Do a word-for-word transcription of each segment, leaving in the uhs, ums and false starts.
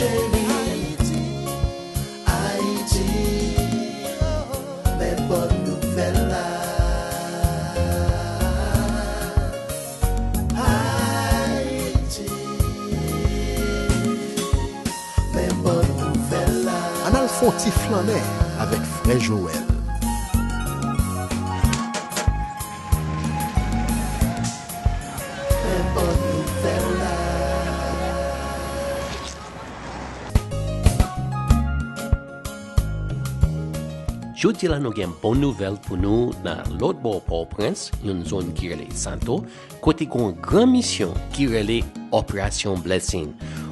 Ayiti, Ayiti, men bòn nouvèl la. Ayiti, men bòn nouvèl la. Ann al fè yon ti flannen avèk frè Joel. Men bòn nouvèl la. Jodi la nou gen bon nouvèl pou nou nan lòt bò Pòtoprens, yon zòn ki rele Santo, kote gen yon gran misyon ki rele Operasyon Blessing.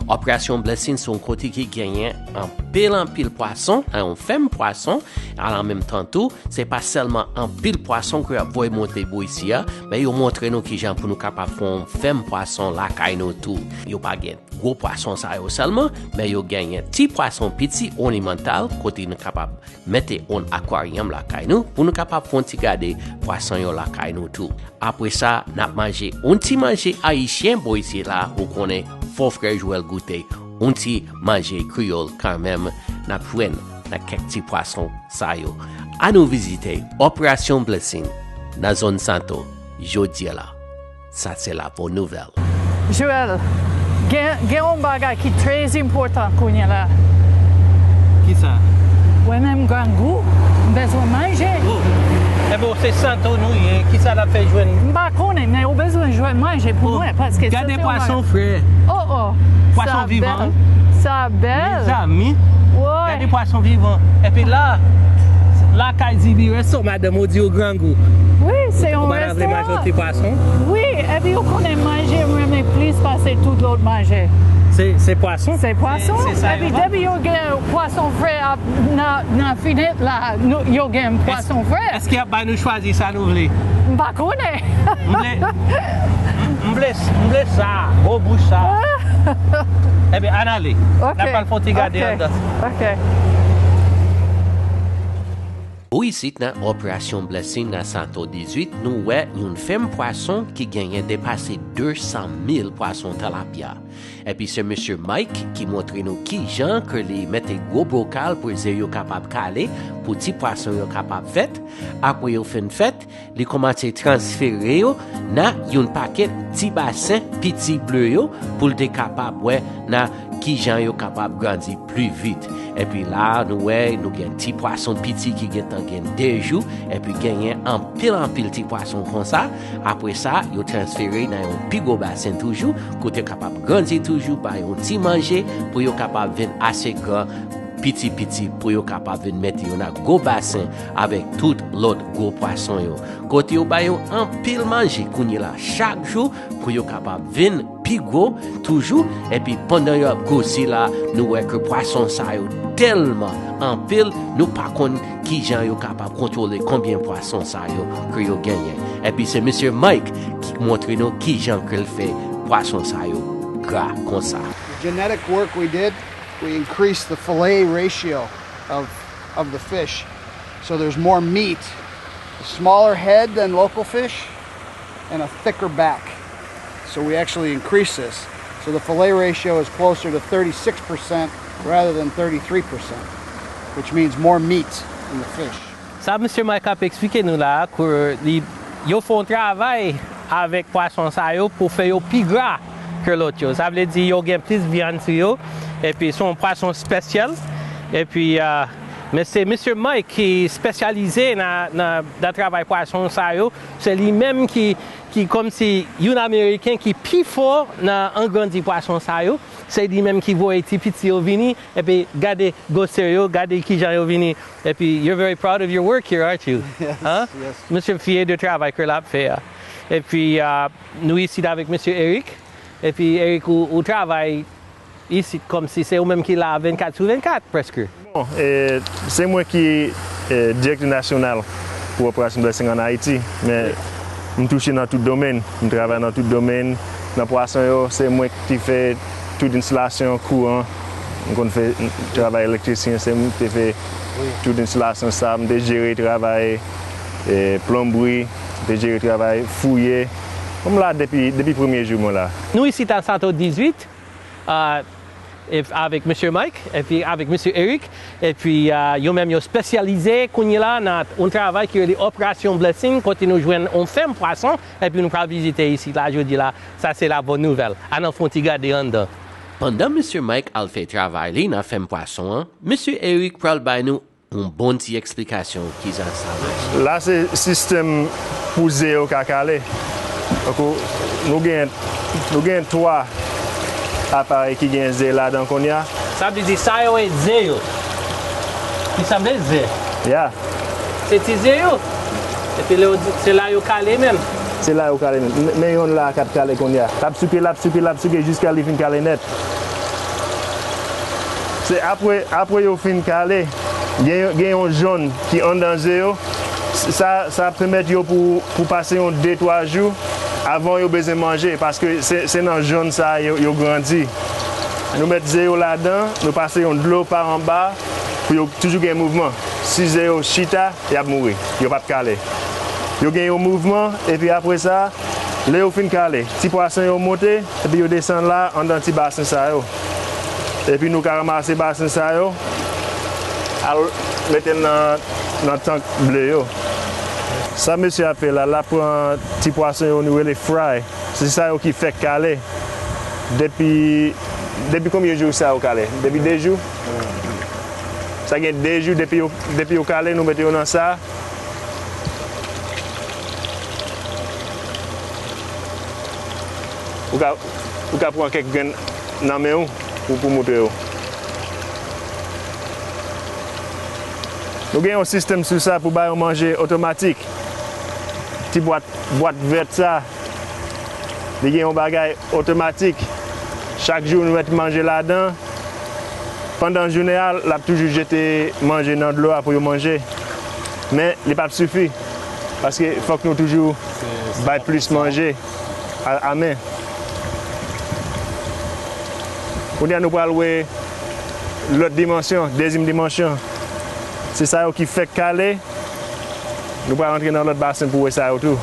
Operasyon Blessing se yon kote ki genyen anpil anpil pwason, nan yon fèm pwason, alanmenmtan tou, se pa sèlman anpil pwason ke y ap voye monte bò isi a, men yo montre nou kijan pou nou kapab fè yon fèm pwason lakay nou tou. Yo pa gen gwo pwason sa yo sèlman, men yo genyen ti pwason piti ònimantal kote nou kapab mete yon akwaryèm lakay nou pou nou kapab fè yon ti gade pwason yo lakay nou tou. Apre sa, n ap manje yon ti manje ayisyen bò isi la, ou konnen fò frè Joel goute yon ti manje kreyòl kanmenm, n ap jwenn nan kèk ti pwason sa yo. Ann nou vizite Operasyon Blessing nan zòn Santo jodi a la. Sa se la bòn nouvèl. Joel, gen, gen yon bagay ki trè enpòtan kounye la. Kisa? Mwen menm grangou, m bezwen manje. Oh. Ebyen, se Santo nou ye. Kisa n ap fè jwenn? M pa konnen, men ou bezwen jwenn manje pou mwen, paske gade pwason frè. Oh, oh. Pwason vivan. Sa bèl. Mezanmi. Woy. Gade pwason vivan. Epi la, lakay Zibi Resto, madanm, ou di ou grangou. Wi, se yon restoran. Ou pa ta vle manje yon ti pwason? Wi, epi ou konnen manje m renmen plis pase tout lòt manje. Se, se pwason? Se pwason. Se, se sa yo vann. Epi depi yo gen pwason frè ap nan, nan finèt la, nou, yo gen pwason frè. Èske y ap bay nou chwazi sa nou vle? M pa konnen. M vle, m vle, m vle sa, gwo bouch sa. Ebyen, ann ale. Ok. N ap al fè yon ti gade anndan. Ok. Ou isit nan Operasyon Blessing nan Santo dizuit, nou wè yon fèm pwason ki genyen depase de san mil pwason tilapya. Epi se mesye Mike ki montre nou kijan ke li mete gwo bokal pou zye yo kapab kale, pou ti pwason yo kapab fèt. Apre yo fin fèt, li kòmanse transfere yo nan yon pakèt ti basen piti ble yo pou l te kapab wè nan kijan yo kapab grandi pli vit. Epi la, nou wè, nou gen ti pwason piti ki gentan gen de jou, epi genyen anpil, anpil ti pwason konsa. Apre sa, yo transfere nan yon pi gwo basen toujou, kote yo kapab grandi toujou, bay yon ti manje, pou yo kapab vin ase gran, piti, piti, pou yo kapab vin mete yo nan gwo basen avèk tout lòt gwo pwason yo. Kote yo ba yo anpil manje kounye la, chak jou, pou yo kapab vin pi gwo toujou, epi pandan yo ap gwosi la, nou wè ke pwason sa yo tèlman anpil, nou pa konn kijan yo kapab kontwole konbyen pwason sa yo ke yo genyen. Epi se mesye Mike ki montre nou kijan ke l fè pwason sa yo gra konsa. The genetic work we did, we increased the fillet ratio of, of the fish. So there's more meat, a smaller head than local fish, and a thicker back. So we actually increase this. So the fillet ratio is closer to thirty-six percent rather than thirty-three percent, which means more meat in the fish. Sa mesye Mike ap eksplike nou la a, ke li, yo fè yon travay avèk pwason sa yo pou fè yo pi gra ke lòt yo. Sa vle di yo gen plis vyann sou yo, epi se yon pwason espesyal. Epi, ah, men se mesye Mike ki espesyalize nan, nan, nan travay pwason sa yo. Se li menm ki, ki kòmsi yon Ameriken ki pi fò nan angrandi pwason sa yo. Se li menm ki voye ti piti yo vini, epi gade gwosè yo, gade kijan yo vini. Epi, you're very proud of your work here, aren't you? Yes, yes. Misye fyè de travay ke l ap fè a. Epi, ah, nou isit avèk Mesye Eric. Epi, Eric, ou, ou travay isit kòmsi se ou menm ki la vennkat sou vennkat, prèske. Bon, e, se mwen ki, e, direktè nasyonal pou Operasyon Blessing ann Ayiti, men m touche nan tout domèn, m travay nan tout domèn. Nan pwason yo, se mwen ki fè tout enstalasyon kouran. M konn fè travay elektrisyen, se mwen ki te fè tout enstalasyon sa, m te jere travay, e, plonbri, m te jere travay fouye. Bon, m la depi, depi premye jou mwen la. Nou isit a Santo dizuit, a, e avèk mesye Mike, epi avèk mesye Eric, epi ah, yo menm yo espesyalize kounye la nan yon travay ki rele Operasyon Blessing, kote nou jwenn yon fèm pwason, epi nou pral vizite isit la jodi la. Sa se la bòn nouvèl. Ann al fè yon ti gade anndan. Pandan mesye Mike al fè travay li nan fèm pwason an, mesye Eric pral bay nou yon bon ti eksplikasyon kijan sa mache. La se sistèm pou ze yo ka kale. Donk, nou gen, nou gen twa aparèy ki gen ze ladan kounye a. Sa vle di sa yo e ze yo. Ki sanble ze. Ya. Se ti ze yo. Epi lè yo di, se la yo kale menm. Se la yo kale menm. Men, men yonn la k ap kale kounye a. L ap souke, l ap souke, l ap souke jiska li fin kale nèt. Se apre, apre yo fin kale, gen, gen yon jòn ki anndan ze yo. Sa, sa ap pèmèt yo pou, pou pase yon de, twa jou avan yo bezwen manje, paske se, se nan jòn sa a yo, yo grandi. Nou met ze yo ladan, nou pase yon dlo pa anba pou yo toujou gen mouvman. Si ze yo chita, y ap mouri. Yo p ap kale. Yo gen yon mouvman, epi apre sa, lè yo fin kale, ti pwason yo monte, epi yo desann la anndan ti basen sa yo. Epi nou ka ranmase basen sa yo, al mete l nan, nan tank ble yo. Sa mesye a ap fè la, l ap pran ti pwason yo nou rele fry. Se sa yo ki fèk kale. Depi, depi konbyen jou sa yo kale? Depi de jou? Sa gen de jou depi yo, depi yo kale, nou mete yo nan sa. Ou ka, ou ka pran kèk grenn nan men w pou, pou moutre yo. Nou gen yon sistèm sou sa pou ba yo manje otomatik. Ti bwat, bwat vèt sa, li gen yon bagay otomatik. Chak jou nou met manje ladan. Pandan jounen an, l ap toujou jete manje nan dlo a pou yo manje. Men, li p ap sifi. Paske fòk nou toujou bay plis manje a, a men. Kounye a nou pral wè lòt dimansyon, dezyèm dimansyon. Se sa yo ki fèk kale. Nou pral antre nan lòt basen pou wè sa yo tou.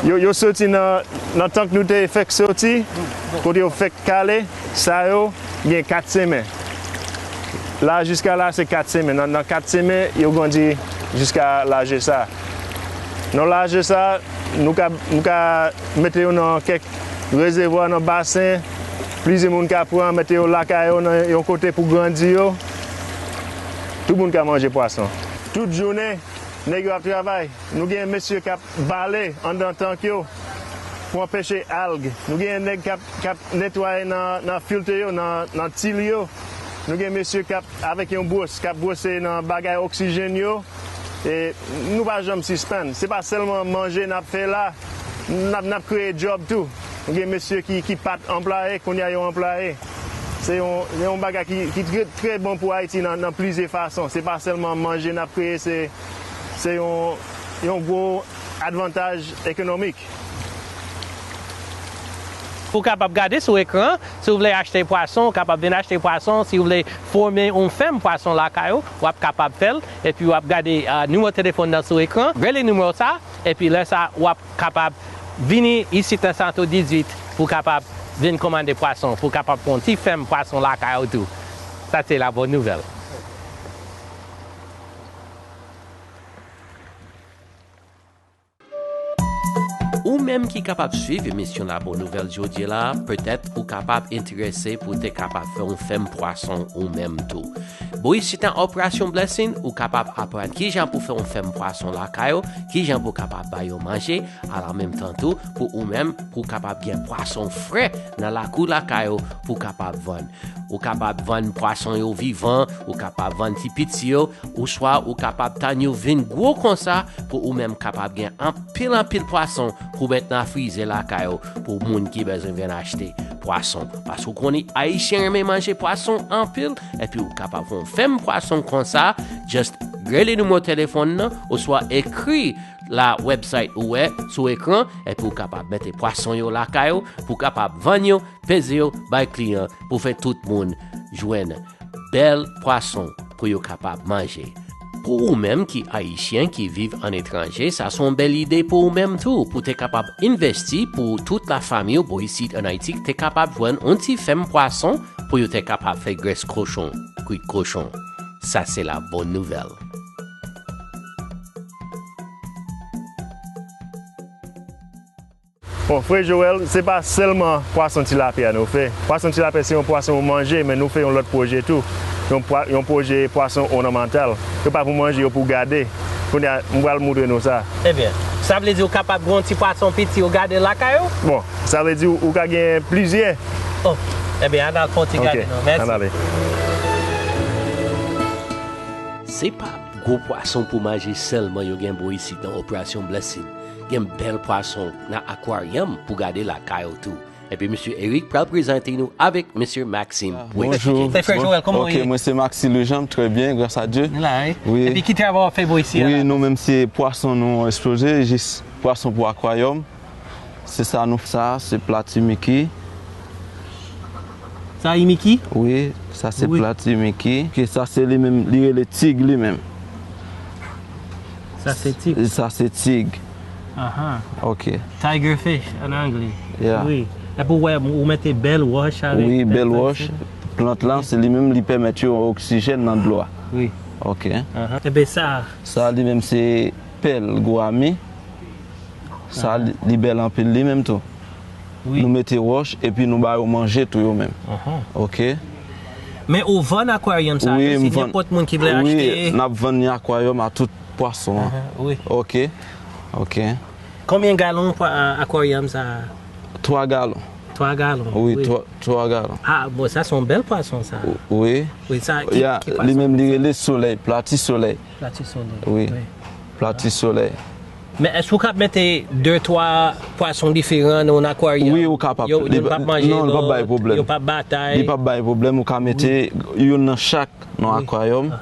Yo, yo soti nan, nan tank nou te fèk soti, kote yo fèk kale, sa yo gen kat semen. La jiska la se kat semen. Nan, nan kat semen, yo grandi jiska lajè sa. Nan lajè sa, nou ka, nou ka mete yo nan kèk rezèvwa, nan basen. Plizyè moun ka pran, mete yo lakay yo, nan yon kote pou grandi yo. Tout moun ka manje pwason. Tout jounen, nèg yo ap travay. Nou gen mesye k ap bale anndan tank yo pou anpeche alg. Nou gen nèg k ap, k ap netwaye nan, nan filte yo, nan, nan til yo. Nou gen mesye k ap, avèk yon bwòs, k ap bwose nan bagay oksijèn yo. E nou pa janm sispann. Se pa sèlman manje n ap fè la, n ap, n ap kreye djòb tou. Nou gen mesye ki, ki pa t anplwaye, kounye a yo anplwaye. Se yon, se yon bagay ki, ki trè, trè bon pou Ayiti nan, nan plizyè fason. Se pa sèlman manje n ap kreye, se, se yon, yon gwo advantaj ekonomik. Ou kapab gade sou ekran, si w vle achte pwason, ou kapab vin achte pwason. Si w vle fòme yon fèm pwason lakay ou, w ap kapab fè l. Epi w ap gade, ah, nimewo telefòn nan sou ekran. Rele nimewo sa, epi lè sa, w ap kapab vini isit nan Santo dizuit pou w kapab vin kòmande pwason, pou w kapab fè yon ti fèm pwason lakay ou tou. Sa se la bòn nouvèl. Ou menm ki kapab swiv emisyon La Bòn Nouvèl jodi la, petèt ou kapab enterese pou w te kapab fè yon fèm pwason ou menm tou. Bò isit nan Operasyon Blessing, ou kapab aprann kijan pou fè yon fèm pwason lakay ou, kijan pou kapab ba yo manje, alanmenm tan tou, pou ou menm, pou w kapab gen pwason frè nan lakou lakay ou, pou w kapab vann. Ou kapab vann pwason yo vivan, ou kapab vann ti piti yo, oswa ou kapab tann yo vin gwo konsa pou ou menm kapab gen anpil, anpil pwason pou met nan frize lakay ou pou moun ki bezwen vin achte pwason. Paske w konnen Ayisyen renmen manje pwason anpil, epi ou kapab fè yon fèm pwason konsa, just rele nimewo telefòn nan, oswa ekri la website ou wè sou ekran, epi ou kapab mete pwason yo lakay ou, pou kapab vann yo, peze yo, bay kliyan, pou fè tout moun jwenn bèl pwason pou yo kapab manje. Pou ou menm ki Ayisyen ki viv an etranje, sa se yon bèl ide pou ou menm tou, pou te kapab envesti pou tout lafanmi w bò isit an Ayiti, te kapab jwenn yon ti fèm pwason pou yo te kapab fè grès kochon, kwit kochon. Sa se la bòn nouvèl. Bon, Frè Joel, se pa sèlman pwason tilapya nou fè. Pwason tilapya se yon pwason pou manje, men nou fè yon lòt pwojè tou. Yon pwa-, yon pwojè pwason ònòmantal. Se pa pou manje, yo pou gade. Kounye a, m pral montre nou sa. Ebyen, sa vle di ou kapab gen yon ti pwason piti, ou gade lakay ou? Bon, sa vle di ou, ou ka gen plizyè. Oh, ebyen, ann al fè yon ti gade non. Mèsi. Ann ale. Se pa gwo pwason pou manje sèlman yo gen bò isit nan Operasyon Blessing. Gen bèl pwason nan akwaryòm pou gade lakay ou tou. Epi Mesye Eric pral prezante nou avèk Mesye Maxime pou eksplike. Bonjou. Se Frè Joel, kòman w ye? Ok, mwen se Maxi Lejean, trè byen, gras a Dye. Ou la, wi. Wi. Epi ki travay w ap fè bò isi a la? Wi, nou menm se pwason nou ekspoze, jis pwason pou akwaryòm. Se sa nou, sa se plat imiki. Sa imiki? Wi, sa se plat imiki. Ok, sa se li menm, li rele tig li menm. Sa se tig? Sa se tig. Aha. Ok. Tiger fish an anglè. Yeah. Wi. Epi ou wè, ou mete bèl wòch avèk. Wi, bèl wòch. Plant lan, se li menm li pèmèt yo oksijèn nan dlo a. Wi. Ok. Aha. Epi sa? Sa li menm se pèl gwami. Sa, li, li bèl anpil li menm tou. Wi. Nou mete wòch epi nou ba yo manje tou yo menm. Ok. Men ou vann akwaryòm sa yo, wi, si nenpòt moun ki vle achte. Wi, n ap vann ni akwaryòm a tout pwason an. Wi. Ok. Ok. Konbyen galon akwaryòm sa? Twa galon. Twa galon. Wi, twa, twa galon. Ah, bon, sa se yon bèl pwason sa. Wi. Wi, sa, ki, ki pwason? Li menm li rele solèy, plati solèy. Plati solèy. Wi. Plati solèy. Men èske ou kab mete de, twa pwason diferan nan yon akwaryòm? Wi, ou kapab. Yo, yo p ap manje lòt, yo p ap batay. Li p ap bay pwoblèm, ou ka mete youn nan chak nan akwaryòm.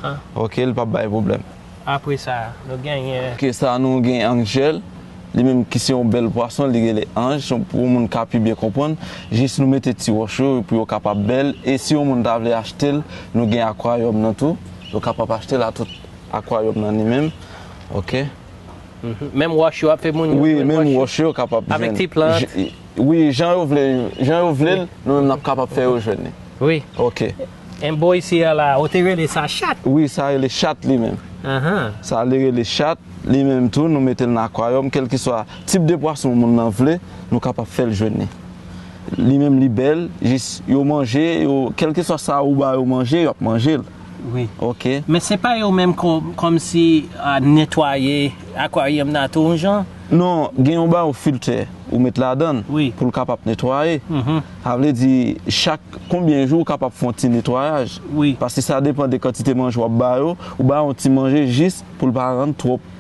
Ok, li p ap bay pwoblèm. Apre sa, nou genyen. Ok, sa nou gen anjèl. Li menm ki se yon bèl pwason, li rele anj, se pou moun ka pi byen konprann. Jis nou mete ti wòch yo pou yo kapab bèl. E si yon moun ta vle achte l, nou gen akwaryòm nan tou. Yo kapab achte l a tout akwaryòm nan li menm. Ok. Menm wòch yo ap fè moun yo jwenn wòch yo? Wi, menm wòch yo kapab jwenn. Avèk ti plant? Wi, jan yo vle, jan yo vle l, nou menm n ap kapab fè yo jwenn li. Wi. Ok. Enben isi a la, ou te rele sa chat? Wi, sa rele chat li menm. Sa li rele chat, li menm tou, nou mete l nan akwaryòm, kèlkeswa tip de pwason moun nan vle, nou kapab fè l jwenn li. Li menm li bèl, jis yo manje, yo, kèlkeswa sa ou ba yo manje, y ap manje l. Wi. Ok. Men se pa yo menm kò-, kòmsi, a, netwaye akwaryòm nan tou yon jan? Non, gen yon ba yo filtè ou met ladan l pou l kapab netwaye. Sa vle di chak konbyen jou ou kapab fè yon ti netwayaj. Wi. Paske sa depann de kantite manje w ap ba yo. Ou ba yo yon ti manje jis pou l pa rann twòp.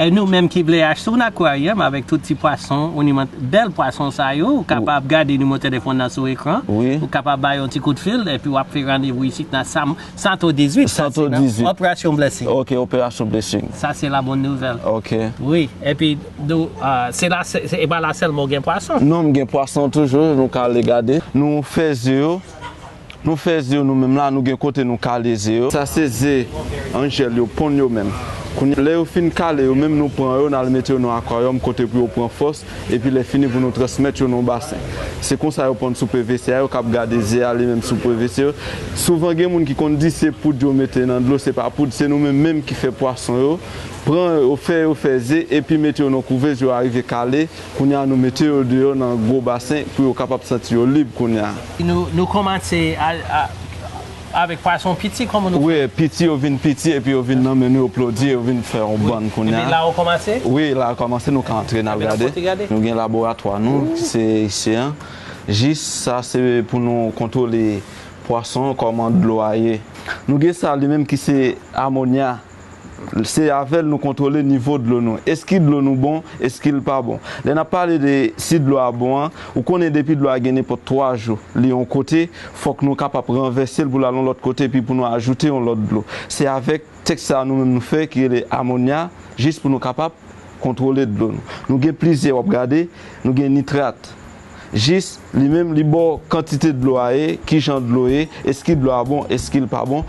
E nou menm ki vle achte yon akwaryòm avèk tout ti pwason, ou ni bèl pwason sa yo, ou kapab gade nimewo telefòn nan sou ekran. Wi. Ou kapab ba yo yon ti kout fil, epi w ap fè randevou isit nan Sam-, Santo dizuit, sa se nan Operasyon Blessing. Ok, Operasyon Blessing. Sa se la bòn nouvèl. Ok. Wi, epi, nou, ah, se la, se, se, e pa la sèlman ou gen pwason. Non, m gen pwason toujou, nou ka ale gade. Nou fè ze yo. Nou fè ze yo nou menm la, nou gen kote nou kale ze yo. Sa se ze anjèl yo, ponn yo menm. Kounye a, lè yo fin kale yo menm, nou pran yo, n al mete yo nan akwaryòm kote pou yo pran fòs, epi lè fini pou nou transmèt yo nan yon basen. Se konsa yo ponn sou P V C a, yo kab gade ze a li menm sou P V C yo. Souvan gen moun ki konn di se poud yo mete nan dlo, se pa poud, se nou menm menm ki fè pwason yo, pran yo, fè yo fè ze, epi mete yo nan kouvèz, yo arive kale. Kounye a, nou mete yo deyò nan gwo basen pou yo kapab santi yo lib kounye a. Nou, nou kòmanse a, a, avèk pwason piti, kòman nou fè? Wi, piti, yo vin piti, epi yo vin nan men nou, yo plodi, yo vin fè yon bann kounye a. Epi la, ou kòmanse? Wi, la, kòmanse, nou ka antre, n al gade. Nou gen laboratwa nou, ki se isi a. Jis, sa, se pou nou kontwole pwason, kòman dlo a ye. Nou gen sa, li menm, ki se amonya. Se avè l nou kontwole nivo dlo nou. Èske dlo nou bon? Èske l pa bon? Lè n ap pale de si dlo a bon an, ou konnen depi dlo a gen nenpòt twa jou, li yon kote, fòk nou kapab ranvèse l pou l al yon lòt kote, epi pou nou ajoute yon lòt dlo. Se avèk tèks sa a nou menm nou fè, ki rele amonya, jis pou nou kapab kontwole dlo nou. Nou gen plizyè, w ap gade, nou gen nitrat. Jis, li menm, li ba w kantite dlo a ye, ki jan dlo ye, èske dlo a bon, èske l pa bon.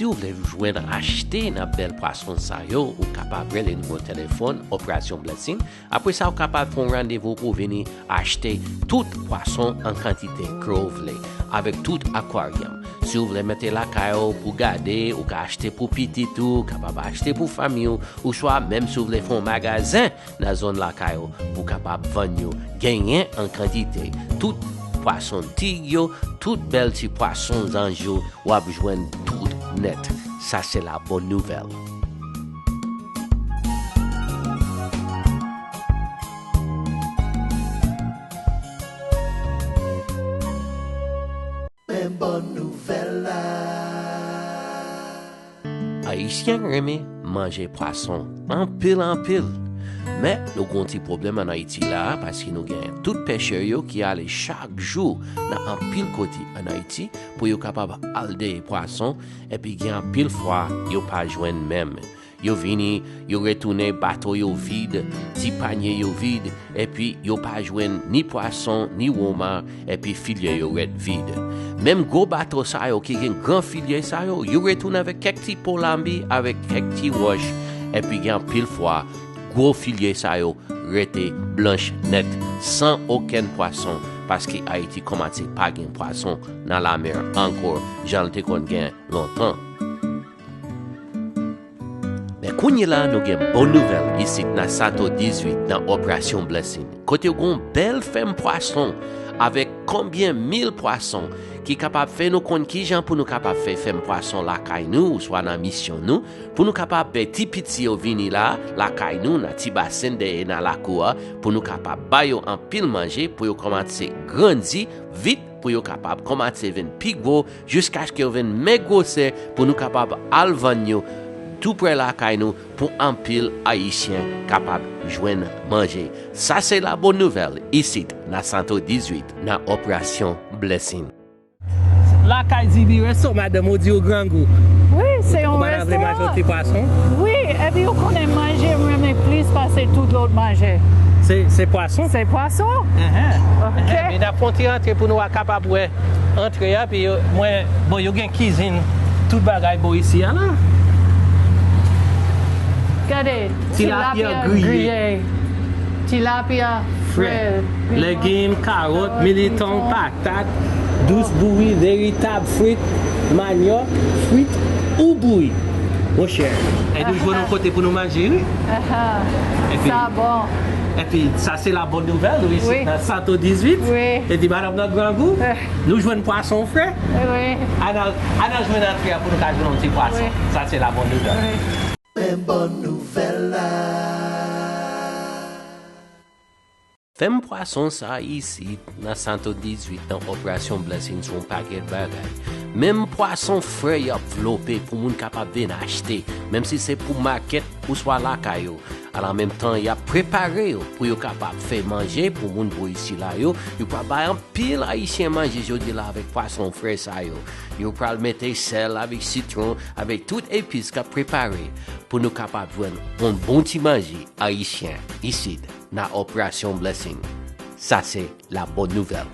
Si w vle jwenn achte nan bèl pwason sa yo, ou kapab rele nimewo telefòn Operasyon Blessing. Apre sa, ou kapab fè yon randevou pou w vini achte tout pwason an kantite ke w vle, avèk tout akwaryòm. Si w vle mete lakay ou pou gade, ou ka achte pou pitit ou, ou kapab achte pou fanmi w, oswa menm si w vle fè yon magazen nan zòn lakay ou, pou w kapab vann yo, genyen an kantite. Tout pwason tig yo, tout bèl ti pwason zanj yo, w ap jwenn tout nèt. Sa se la bòn nouvèl. Men bòn nouvèl la. Ayisyen renmen manje pwason anpil, anpil. Men nou gen yon ti pwoblèm ann Ayiti la, paske nou gen tout pechè yo ki ale chak jou nan anpil kote ann Ayiti pou yo kapab al dèyè pwason, epi gen anpil fwa yo pa jwenn menm. Yo vini, yo retounen bato yo vid, ti panye yo vid, epi yo pa jwenn ni pwason, ni woma, epi filye yo ret vid. Menm gwo bato sa yo ki gen gran filye sa yo, yo retounen avèk kèk ti po lanbi, avèk kèk ti wòch, epi gen anpil fwa, gwo filye sa yo rete blanch nèt, san okenn pwason, paske Ayiti kòmanse pa gen pwason nan lamè ankò, jan l te konn gen lontan. Men kounye la, nou gen bon nouvèl isit nan Santo dizuit, nan Operasyon Blessing, kote yo gen yon bèl fèm pwason avèk konbyen mil pwason ki kapab fè nou konn kijan pou nou kapab fè fèm pwason lakay nou, oswa nan misyon nou, pou nou kapab bay ti piti yo vini la, lakay nou, nan ti basen dèyè nan lakou a, pou nou kapab ba yo anpil manje, pou yo kòmanse grandi vit, pou yo kapab kòmanse vin pi gwo, jiskaske yo vin menm gwosè, pou nou kapab al vann yo tou prè lakay nou, pou anpil Ayisyen kapab jwenn manje. Sa se la bòn nouvèl isit nan Santo dizuit, nan Operasyon Blessing. Lakay Zibi Resto, madanm, ou di ou grangou. Wi, se yon restoran. Ou pa ta vle manje yon ti pwason? Wi, epi ou konnen manje m renmen plis pase tout lòt manje. Se, se pwason? Se pwason. Enhen. Ok. Enhen, men n ap fè yon ti rantre pou nou a kapab wè antre a, pi yo, mwen, bon, yo gen kizin, tout bagay bò isi a la. Gade, tilapya griye. Tilapya frè, legim, kawòt, militon, patat, dous bouyi, veritab, frit, manyòk, frit ou bouyi. Monchè, e nou jwenn yon kote pou nou manje, wi. Aha. Epi, sa bon. Epi, sa se la bòn nouvèl, wi, wi, nan Santo dizuit. Wi. Epi, madanm nan grangou, eh, nou jwenn pwason frè. Wi. Ann al, ann al jwenn antre a pou nou ka jwenn yon ti pwason. Wi. Sa se la bòn nouvèl. Wi. Men bòn nouvèl la. Fèm pwason sa isit nan Santo dizuit nan Operasyon Blessing se yon pakèt bagay. Menm pwason frè y ap vlope pou moun kapab vin achte, menm si se pou makèt oswa lakay yo. Al an menm tan, y ap prepare yo pou yo kapab fè manje pou moun bò isi la yo. Yo pral bay anpil Ayisyen manje jodi la avèk pwason frè sa yo. Yo pral mete sèl avèk sitwon, avèk tout epis k ap prepare pou nou kapab jwenn yon bon ti manje ayisyen isit nan Operasyon Blessing. Sa se la bòn nouvèl.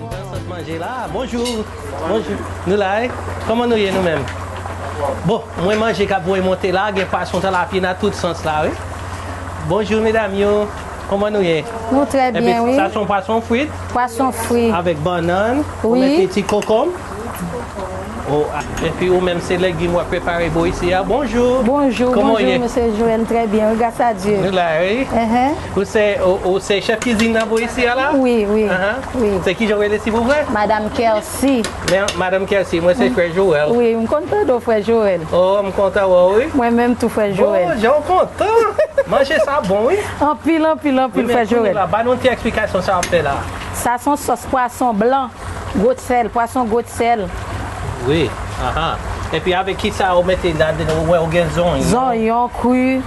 Nou nan sant manje la. Bonjou. Bonjou. Nou la, wi. Kòman nou ye nou menm? Bon, mwen manje k ap voye monte la, gen pwason, tilapya nan tout sans la, wi. Bonjou, medam yo. Kòman nou ye? Nou trè byen, wi. Sa se yon pwason frit? Pwason fri. Avèk bannann. Wi. Ou mete ti konkonm. Oh, ah, epi ou menm se legim w ap prepare bò isi a. Bonjou. Bonjou, Kòman w bonjou, ye? Mesye Joël, trè byen, wi, gras a Dye. Nou la, wi. Enhen. Ou se, ou, ou se chèf kizin nan bò isi a la? Wi, wi, Ahan. Wi. Se kijan w rele, silvouplè? Madam Kelsey. Men, Madanm Kelsey, mwen se Frè Joël. Wi, m konn tande w, Frè Joël. Oh, m kontan wè w, wi. Mwen menm tou, Frè Joël. Oh, jan w kontan. Manje sa bon, wi. Anpil, anpil, anpil, Frè Joël. Wi, men kounye la, ba nou ti eksplikasyon sa w ap fè la. Sa se yon sòs pwason blan. Gwo sèl, pwason gwo sèl. Wi, aha. Epi avèk kisa ou mete ladan, ou wè ou gen zonyon. Zonyon kri.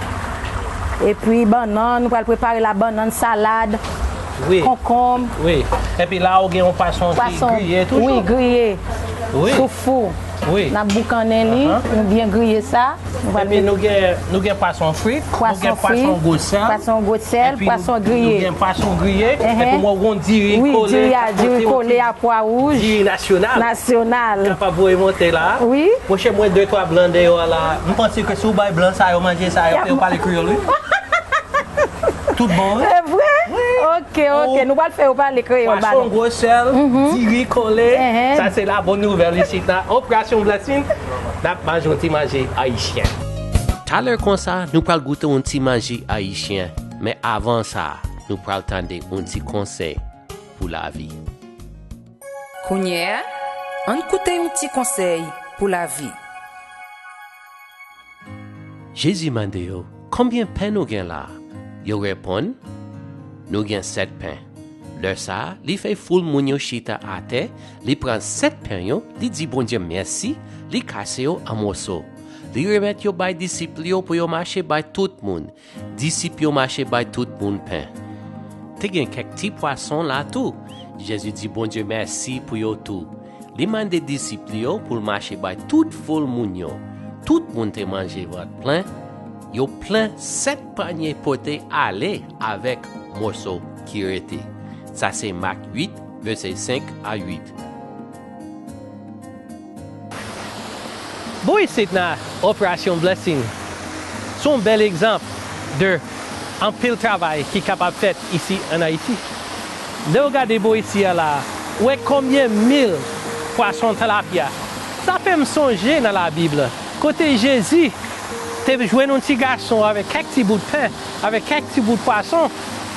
Epi bannann, nou pral prepare la bannann, salad, Wi. Konkonm. Wi. Epi la ou gen yon pwason ki Pwason, griye toujou. Wi, griye. Wi. Foufou. Wi. N ap boukannen li, Ahan. Nou byen griye sa. Nou pral Epi met nou gen, nou gen pwason frit, nou gen Pwason fri, pwason gwo sèl, pwason gwo sèl, epi nou, pwason nou griye. Gen pwason griye, Enhen. Epi mwen gon diri Wi, kole, diri a, diri kole a, pwa wouj. Diri nasyonal. Nasyonal. Kapab voye monte la. Wi. Monchè, mwen de twa blan deyò a la. M panse ke si w bay blan sa yo manje sa yo, Y ap fè yo pale kreyòl, wi. Tout bon, wi. E vre? Wi. Ok, ok. Oh. Nou pral fè yo pale kreyòl, ba Pwason nou. Gwo sèl, Mhm. Diri kole. Enhen. Sa se la bòn nouvèl isit la. Operasyon Blessing, n ap manje yon ti manje ayisyen. Talè konsa, nou pral goute yon ti manje ayisyen. Men avan sa, nou pral tande yon ti konsèy pou lavi. Kounye a, ann koute yon ti konsèy pou lavi. Jezi mande yo, "Konbyen pen nou gen la?" Yo reponn, "Nou gen sèt pen." Lè sa a, li fè foul moun yo chita atè, li pran sèt pen yo, li di Bondye mèsi, li kase yo an moso. Li remèt yo bay disip li yo pou yo mache bay tout moun. Disip yo mache bay tout moun pen. Te gen kèk ti pwason la tou. Jezi di Bondye mèsi pou yo tou. Li mande disip li yo pou l mache bay tout foul moun yo. Tout moun te manje vant plen. Yo plen sèt panye pote ale avèk moso ki rete. Sa se Mak uit, vèsè senk a uit. Bò isit nan Operasyon Blessing, se yon bèl egzanp de anpil travay ki kapab fèt isi ann Ayiti. Lè w gade bò isi a la, ou wè konbyen mil pwason talapya. Sa fè m sonje nan Labib, kote Jezi te jwenn yon ti gason avèk kèk ti bout pen, avèk kèk ti bout pwason,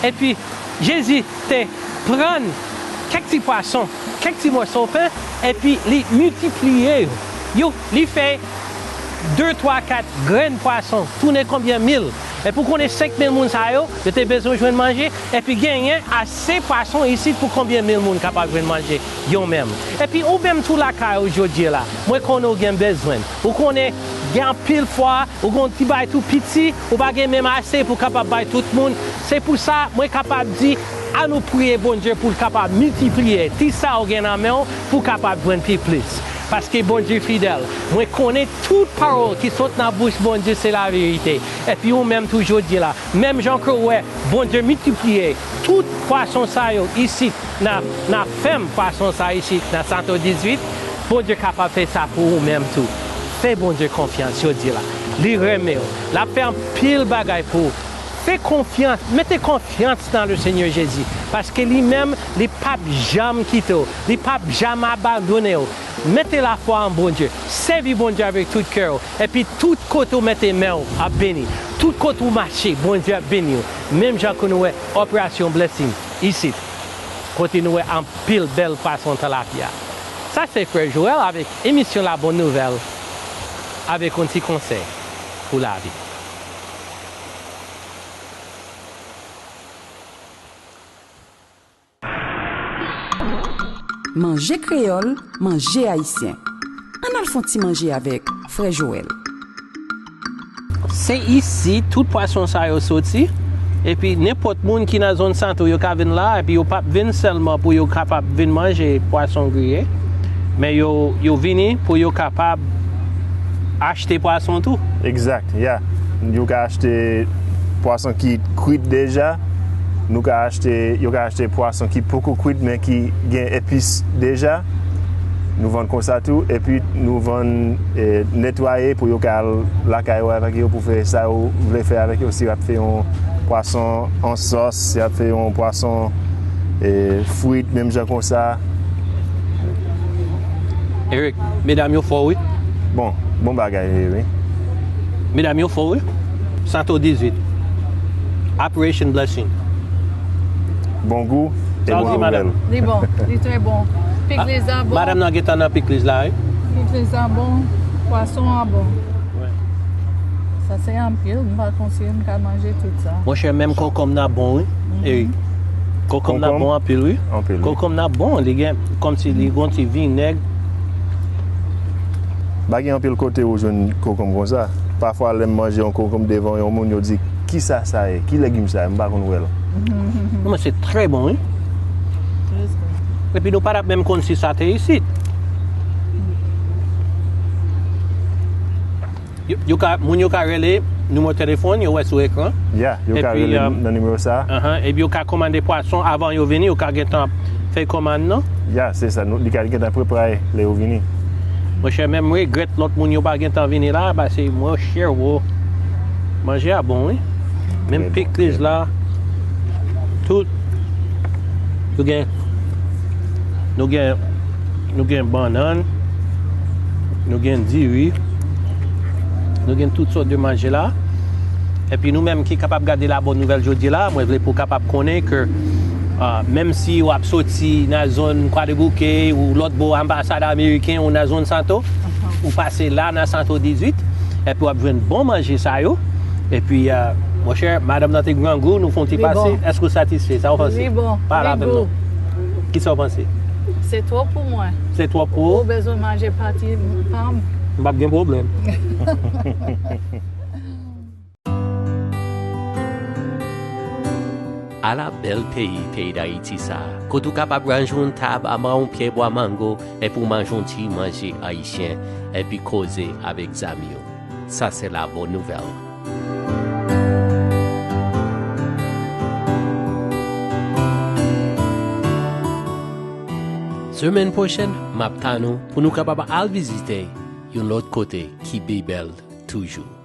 epi Jezi te pran kèk ti pwason, kèk ti mòso pen, epi li miltipliye yo. Yo, li fè de, twa, kat grenn pwason, tounen konbyen mil. Epi w konnen senk mil moun sa yo, yo te bezwen jwenn manje, epi genyen ase pwason isit pou konbyen mil moun kapab jwenn manje, yo menm. Epi ou menm tou lakay ou jodi a la, mwen konnen w gen bezwen. Ou konnen gen anpil fwa, ou gon ti bay tou piti, ou pa gen menm ase pou kapab bay tout moun. Se pou sa, mwen kapab di, ann nou priye Bondye pou l kapab miltipliye ti sa ou gen nan men w, pou w kapab jwenn pi plis. Paske Bondye fidèl. Mwen konnen tout pawòl ki sot nan bouch Bondye se laverite. Epi ou menm tou jodi la, menm jan ke w wè Bondye miltipliye tout pwason sa yo isit nan, nan fèm pwason sa isit nan Santo dizuit, Bondye kapab fè sa pou ou menm tou. Fè Bondye konfyans jodi la. Li renmen w. L ap fè anpil bagay pou ou. Fè konfyans, mete konfyans nan le Senyè Jezi, paske li menm, li p ap janm kite w, li p ap janm abandone w. Mete lafwa an Bondye, sèvi Bondye avèk tout kè w, epi tout kote w mete men w ap beni, tout kote w mache, Bondye ap beni w. Menm jan ke nou wè Operasyon Blessing isit, kote nou wè anpil bèl pwason talapya. Sa se Frè Joël avèk emisyon La Bonne Nouvelle, avèk yon ti konsèy pou lavi. Manje kreyòl, manje ayisyen. Ann al fè yon ti manje avèk Frè Joël. Se isi tout pwason sa yo soti. Epi nenpòt moun ki nan zòn Santo, yo ka vin la, epi yo p ap vin sèlman pou yo kapab vin manje pwason griye, men yo, yo vini pou yo kapab achte pwason tou. Exact, yeah. Yo ka achte pwason ki kwit deja. Nou ka achte, yo ka achte pwason ki poko kwit, men ki gen epis deja. Nou vann konsa tou. Epi nou vann, eh, netwaye pou yo ka al lakay yo avèk yo, pou fè sa yo vle fè avèk yo. Si y ap fè yon pwason an sòs, si y ap fè yon pwason, eh, frit, menm jan konsa. Eric, medam yo fò wi. Bon, bon bagay li ye wi. Medam yo fò wi. Santo dizuit. Operation Blessing. Bon gou e bon nouvèl. Li bon, li trè bon. Pikliz la bon. Madanm nan gentan nan pikliz la wi. Pikliz la bon. Pwason an bon. Sa se anpil, m pa konn si m ka manje tout sa. Monchè, menm konkonm nan bon wi. Eric. Konkonm nan bon anpil wi. Anpil wi. Konkonm nan bon, li gen kòmsi li gon ti vinèg. Pa gen anpil kote ou jwenn konkonm konsa. Pafwa lè m manje yon konkonm devan yon moun, yo di, "Kisa sa ye? Ki legim sa ye? M pa konn wè l." Non, men se trè bon wi. Epi nou pa t ap menm konn si sa te isit. Yo, yo ka, moun yo ka rele nimewo telefòn, yo wè sou ekran. Ya, yo ka rele nan nimewo sa. Epi yo ka kòmande pwason avan yo vini, yo ka gentan fè kòmann nan. Ya, se sa, li ka gentan prepare lè yo vini. Monchè, menm regrèt lòt moun yo pa gentan vini la, paske monchè wo. Manje a bon wi. Menm pikliz la, tout. Nou gen, nou gen, nou gen bannann, nou gen diri, nou gen tout sòt de manje la. Epi nou menm ki kapab gade la bòn nouvèl jodi la, mwen vle pou kapab konnen ke uh, menm si w ap soti nan zòn Kwadebouke ou lòt bò anbasad ameriken ou nan zòn Santo, ou pase la nan Santo dizuit, epi w ap jwenn bon manje sa yo. Epi, uh, monchè, madanm nan te grangou, nou fè yon ti pase. Èske w satisfè? Sa w panse? Li bon. Pale avè m non. Kisa w panse? Se twòp pou mwen. Se twòp pou ou? Ou bezwen manje pati pa m. M p ap gen pwoblèm. Ala bèl peyi, peyi Dayiti sa a, kote w kapab ranje yon tab anba yon pye bwa mango epi w manje yon ti manje ayisyen epi koze avèk zanmi w. Sa se la bòn nouvèl. Semèn pwochèn, m ap tann ou pou nou kapab al vizite yon lòt kote ki pi bèl toujou.